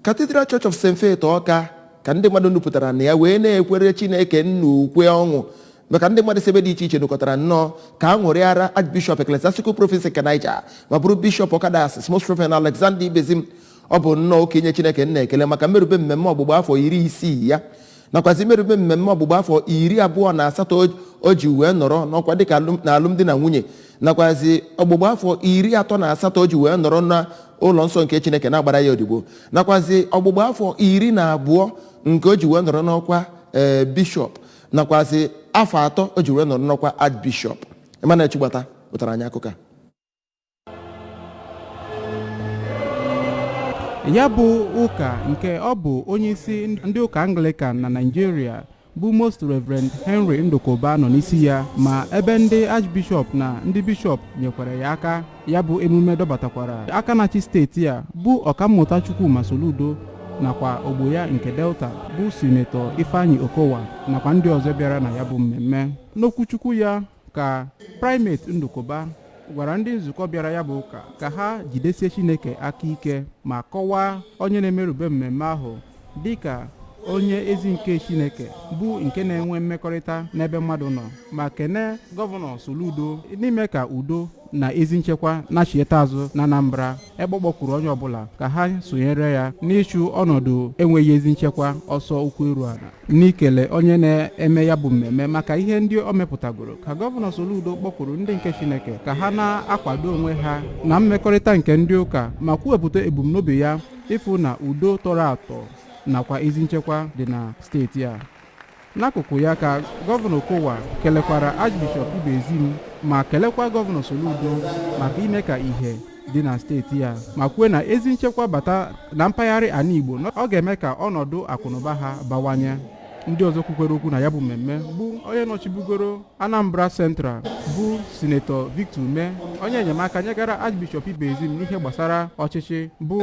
Cathedral Church of St. Faith Ọka ka ndị mmadụ nupụtara na ya wee na-ekwere Chineke nna ukwe ọṅụ maka ndị mmadụ si ebe dị iche iche nụkọtara nnọọ ka a ṅụrịara Archbishop Ecclesiastical Province nke Niger ma bụrụ Bishop Ọka Diocese Most Reverend Alexander Ibezim. Ọ bụ nnọọ okenye Chineke nna ekele maka mmerube mmemme ọgbụgba afọ 60 ya nakwazi mmerube mmemme ọgbụgba afọ 28 o ji wee nọrọ n'ọkwa dịka na alụmdi na nwunye, nakwazi ọgbụgba afọ 38 o ji wee nọrọ na ụlọ nsọ nke Chineke na-agbara ya odibo, nakwazi ọgbụgba afọ 12 nke o ji wee nọrọ n'ọkwa bishọp, nakwazi afọ 3 o ji wee nọrọ n'ọkwa archbishọp. Emmanuel Chigbata pụtara anyị akụkọ a. Ya bụ ụka nke ọ bụ onyeisi ndị ụka Anglican na Nigeria bụ Most Reverend Henry Ndukuba nọ n'isi ya, ma ebe ndị Archbishop na ndị Bishọp nyekwara ya aka. Ya bụ emume dọbatakwara aka na-achị steeti a bụ Ọkammụta Chukwuma Soludo nakwa ogbo ya nke Delta bụ Sinetọ Ifeanyi Okowa nakwa ndị ọzọ bịara na ya bụ mmemme. N'okwuchukwu ya ka Primate Ndukuba gwara ndị nzukọ bịara ya bụ ụka ka ha jidesie Chineke aka ike ma kọwaa onye na-emerube mmemme ahụ dịka onye ezi nke Chineke bụ nke na-enwe mmekọrịta n'ebe mmadụ nọ, ma kene Gọvanọ Soludo n'ime ka udo na ezi nchekwa nachieta azụ na Anambra, ebe ọ kpọkwuru onye ọbụla ka ha sonyere ya n'ịchụ ọnọdụ enweghị ezi nchekwa ọsọ ụkwụ eru ala. N'ikele onye na-eme ya bụ mmemme maka ihe ndị o mepụtagoro, ka Gọvanọ Soludo kpọkwuru ndị nke Chineke ka ha na-akwado onwe ha na mmekọrịta nke ndị ụka ma kwuwepụta ebumnobi ya ịfụ na udo tọrọ atọ nakwa ezi nchekwa dị na steeti a. N'akụkụ ya ka Gọvanọ Okowa kelekwara Archbishop Ibezim ma kelekwa Gọvanọ Soludo maka ime ka ihe dị na steeti a, ma kwuo na ezi nchekwa bata na mpaghara ala Igbo na ọ ga-eme ka ọnọdụ akụnụba ha bawanye. Ndị ọzọ kwukwere okwu na ya bụ mmemme bụ onye nọchibugoro Anambra Central bụ Sinetọ Victor Ume, onye enyemaka nyegara Archbishop Ibezim n'ihe gbasara ọchịchị bụ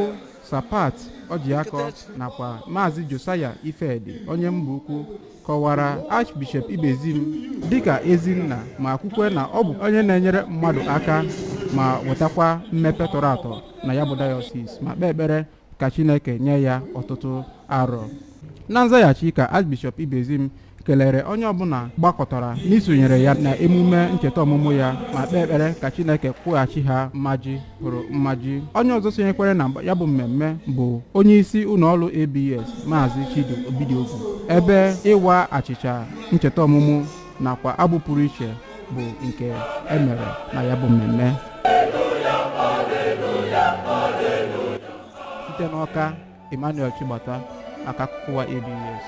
Sapat Ojiako nakwa Maazị Josiah Ifedi onye mba ukwu kọwara Archbishop Ibezim dịka ezinna ma kwukwe na ọ bụ onye na-enyere mmadụ aka ma wetakwa mmepe tọrọ atọ na ya bụ diocese, ma kpee ekpere ka Chineke nye ya ọtụtụ arọ. Na nzaghachi ka Archbishop Ibezim kelere onye ọbụla gbakọtara n'isonyere ya na emume ncheta ọmụmụ ya ma kpee ekpere ka Chineke kwụghachi ha mmaji pụrụ mmaji. Onye ọzọ sonyekwere na ya bụ mmemme bụ onye isi ụlọọrụ ABS Maazị Chidi Obidiogwu, ebe ịwa achịcha ncheta ọmụmụ nakwa abụ pụrụ iche bụ nke emere na ya bụ mmemme. Site n'Ọka, Emmanuel Chigbata maka akụkọ ụwa ABS.